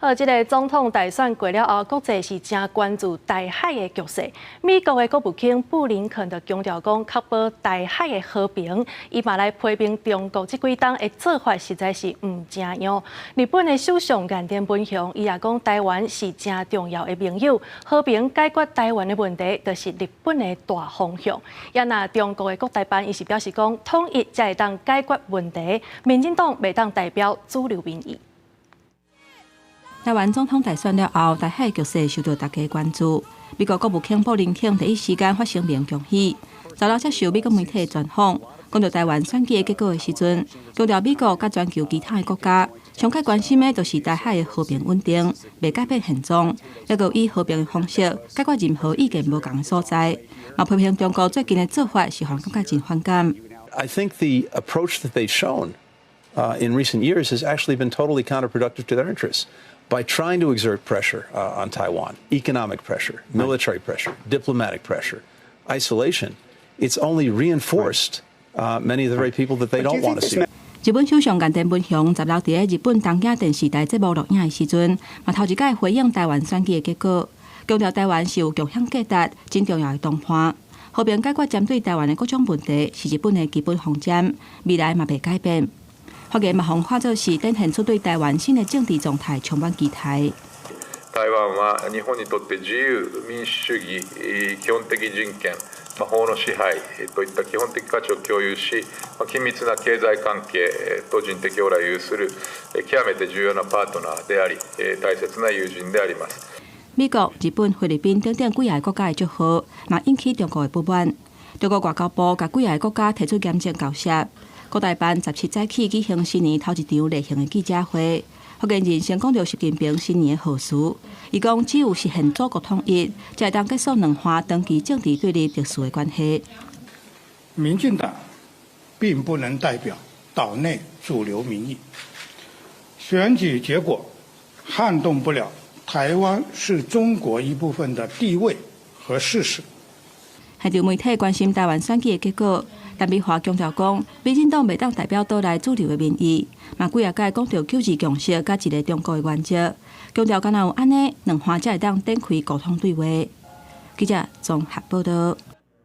這个總統大選過了後，國際是誠關注台海的局勢。美國的國務卿布林肯就強調講，確保台海的和平，伊嘛來批評中國這幾冬的做法實在是毋成樣。日本的首相岸田文雄，伊也講台灣是誠重要的盟友，和平解決台灣的問題，就是日本的大方向。也若中國的國台辦，伊是表示講，統一才會當解決問題，民進黨袂當代表主流民意。台灣總統大選了後，台海局勢受到大家關注。美國國務卿布林肯第一時間發聲明恭喜，十六接受美國媒體專訪，講到台灣選舉的結果的時陣，強調美國佮全球其他的國家上較關心的就是台海的和平穩定，袂改變現狀，猶閣以和平的方式解決任何意見無仝的所在。嘛批評中國最近的做法是予人感覺真反感。 I think the approach that they've shown in recent years has actually been totally counterproductive to their interests. By trying to exert pressure on Taiwan, economic pressure, military pressure, diplomatic pressure, isolation, it's only reinforced many of the very people that they don't want to see. 日本首相岸田文雄十六佇日本東京電視台節目錄影的時陣，嘛頭一擺回應台灣選舉的結果，強調台灣是有共享價值、真重要的同伴。和平解決針對台灣的各種問題是日本的基本方針，未來嘛袂改變。發言嘛，予人看做是展現出對台灣新的政治狀態充滿期待。台灣は日本にとって自由民主主義、基本的人権、法の支配といった基本的価値を共有し、緊密な経済関係と人的往来を有する極めて重要なパートナーであり、大切な友人であります。美國、日本、菲律賓等等幾个國家的祝賀，嘛引起中國的不滿。中國外交部共幾个國家提出嚴正交涉。國台辦17早起舉行新年頭一場例行的記者會，發言人先講著習近平新年的賀詞，伊講只有實現祖國統一，才會當結束兩岸長期政治對立特殊的關係。民進黨並不能代表島內主流民意，選舉結果撼動不了台灣是中國一部分的地位和事實。現場媒體關心台灣選舉的結果，陳美華強調講，民進黨袂當代表島內主流的民意，嘛幾仔擺講著九二共識佮一个中國的原則，強調敢若有按呢，兩岸才會當展開溝通對話。記者綜合報導。